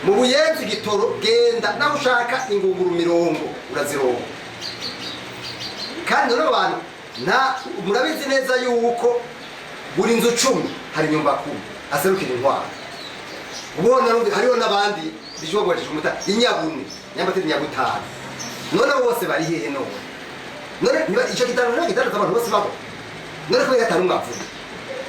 Mu Buyenzi igitoro, genda nawe ushaka ingunguru 40 urazironka. Kandi none abantu nta murabizi neza yuko buri nzu 10 hari nyumba kumi aserukira intwaro. Ubona hariho n'abandi bishobora umuta inyabune nyambatiri nyabutanu. None abo bose bari hehe? None niba ico gitaro none gitandaza abantu bose babo, none kubera atari umwe avuga,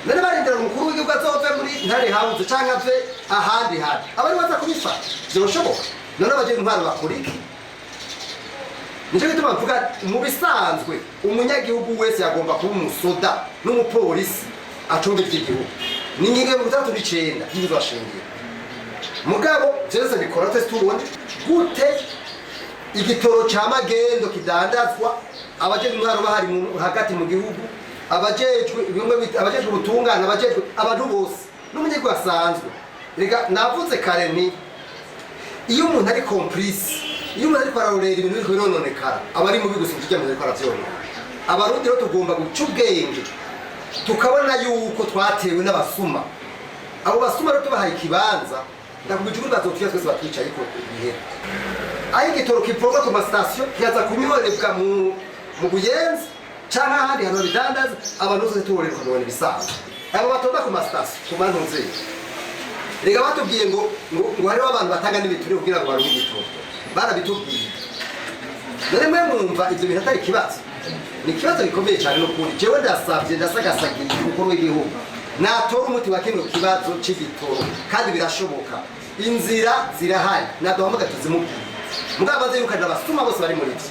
none barindira ngo umukuru w'igihugu azove muri Ntare House canke ave ahandi hantu abari baza kubifata, vyoshoboka? None abajejwe intwaro bakora iki? Nico gituma mvuga, mu bisanzwe umunyagihugu wese yagomba kuba umusoda n'umupolisi acunga ivy'igihugu. Ni ingingo ya 69 y'ibwirizwa shingiro. Mugabo vyose bikora twese tubone gute igitoro ca magendo kidandazwa, abajejwe intwaro bahari hagati mu gihugu, abajejwe bimwe abajejwe ubutungane, abajejwe abantu bose n'umunyagihugu asanzwe. Rega navuze kare nti iyo umuntu ari complice, iyo umuntu ariko ararorera ibintu biriko birononekara, aba ari mubi gusumba ivyo umuntu ariko aravyonona. Abarundi rero tugomba guca ubwenge, tukabona yuko twatewe n'abasuma. Abo basuma rero tubahaye ikibanza, ndakubwira ukuri, bazotwica twese, batwicaye ko bihera. Aho igitoro kivoga ku masitasiyo kikaza kunyorebwa mu Buyenzi canke ahandi hantu babidandaza, abantu bose tuborera ukabibona ibisanzwe. Abo batonda ku masitasiyo, ku mantuzeyi, rega batubwiye ngo hariho abantu batanga n'ibiture kugira ngo baronke igitoro, barabitubwiye. None mwe mwumva ivyo bintu atari ikibazo? Ni ikibazo gikomeye cyane n'ukuri. Jewe ndasavye, ndasagasagiye umukuru w'igihugu natora umuti wa kino kibazo c'igitoro, kandi birashoboka, inzira zirahari, naduhamagara tuzimubwire. Mugabo baze yirukana abasuma bose bari muri ivyo.